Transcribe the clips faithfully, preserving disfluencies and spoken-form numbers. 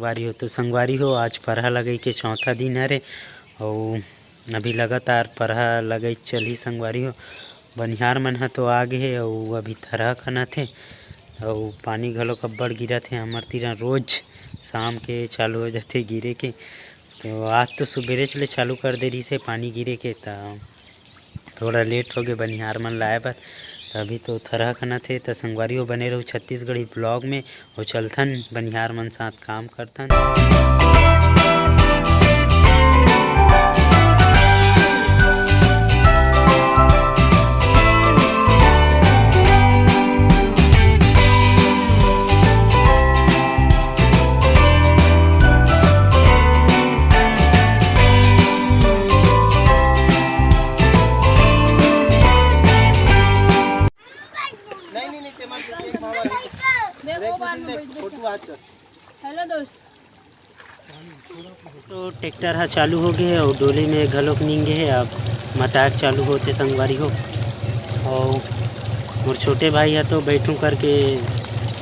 संगवारी हो, तो संगवारी हो, आज परहा लगई के चौथा दिन हरे, अउ अभी लगातार परहा लगई चलही संगवारी हो। बनिहार मन ह तो आ गे हे, अउ अभी थरहा खनत हे, अउ पानी घलोक अब्बड़ गिरत हे। हमर तीरा रोज शाम के चालू हो जाथे गिरे के, तो आज तो सुबेरेच ले चालू कर दे रहिस हे पानी गिरे के, त थोड़ा लेट हो गे बनिहार मन लाए बर। त अभी तो थरहा खनत हे, त संगवारी हो बने रहू छत्तीसगढ़ी ब्लॉग में, अउ चलथन बनिहार मन साथ काम करथन। नहीं, नहीं, नहीं, ते मत देख, एक बाबा है। देख, वो बाद में देख, बैठ फोटो आज कर। हेलो दोस्त। तो ट्रैक्टर ह चालू हो गे हे अउ डोली में घलोक निंगे हे। अब मटाक चालू होथे संगवारी हो। अउ मोर छोटे भाई ह तो बैठू करके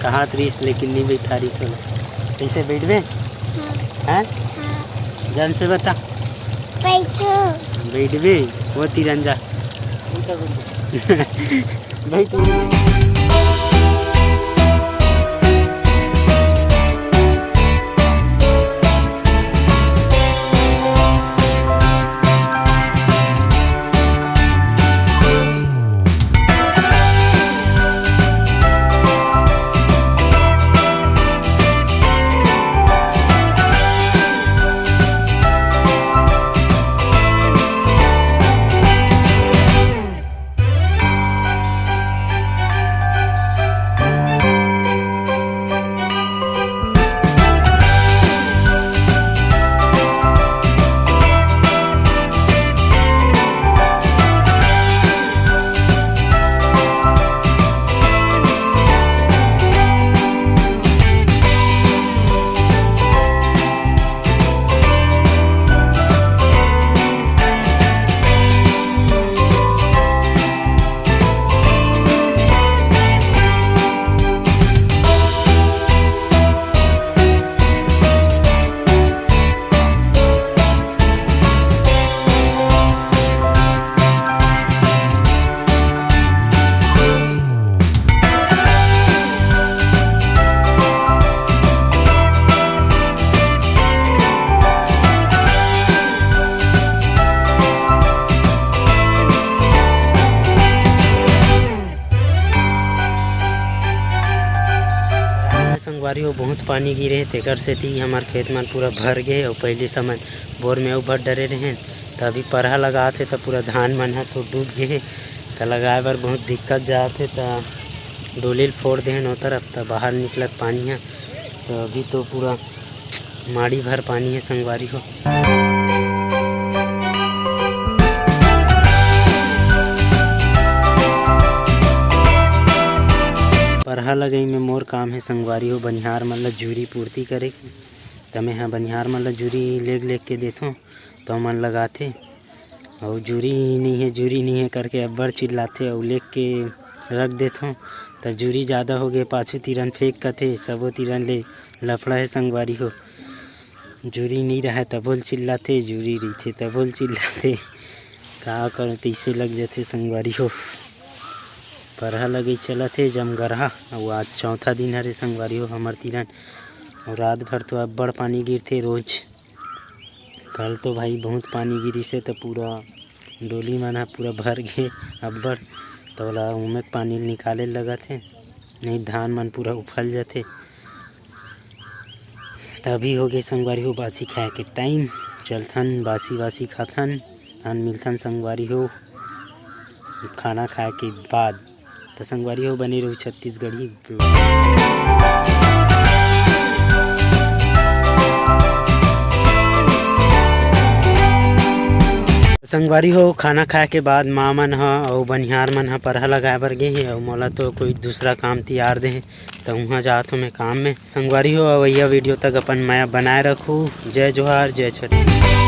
कहात रहिस, लेकिन नहीं बैठा रहिस ओला। कैसे बैठबे? हाँ। हैं? हाँ। जम से बता। बैठो। बैठबे, वो तिरंजा। बैठ। संगवारी हो, बहुत पानी गिरे हे, तेकर सेती हमर खेत मन पूरा भर गे हे। अउ पहिली समय बोर में अउ भर डरे रहेन, त अभी परहा लगात हे, त पूरा धान मन ह तो डूब गे हे, त लगाए बर बहुत दिक्कत जात हे। त डोली ल फोड़ देहेन ओ तरफ, त बाहर निकलत पानी ह, त अभी तो पूरा माड़ी भर पानी हे संगवारी हो। परहा लगई में मोर काम हे संगवारी हो, बनिहार मन ल जूरी पूर्ति करे के। त मेंहा बनिहार मन ल जूरी लेग लेग के देथों, त ओमन लगाथे। अउ जूरी नइ हे, जूरी नइ हे करके अब्बड़ चिल्लाथे अउ लेग के रख देथों। त जूरी जादा हो गे, पाछू तिरन फेंक कथे, सबो तिरन ले लफड़ा हे संगवारी हो। जूरी नइ रहय तभो ल चिल्लाथे, जूरी रहिथे तभो ल चिल्लाथे। का करों, तइसे लग जथे संगवारी हो। परहा लगई चलत हे जमगरहा, अउ आज चौथा दिन हरे संगवारी हो हमर तिरन। अउ रात भर तो अब्बड़ पानी गिरथे रोज। कल तो भाई बहुत पानी गिरिस हे, त पूरा डोली मन ह पूरा भर गे अब्बड़, त ओला ओमे पानी ल निकाले लगत हे, नहीं धान मन पूरा उफल जथे। त अभी हो गे संगवारी हो बासी खाए के टाइम, चलथन बासी वासी खाथन, अन मिलथन संगवारी हो खाना खाए के बाद। त संगवारी हो बने रहू छत्तीसगढ़ी। संगवारी हो, खाना खाए के बाद माँ मन ह अउ बनिहार मन ह परहा लगाए बर गे हे, अउ मोला तो कोई दूसरा काम तियार दे हे, त उहाँ जात हो मैं काम में। संगवारी हो, अवइया वीडियो तक अपन मया बनाए रखू। जय जोहार, जय छत्तीसगढ़।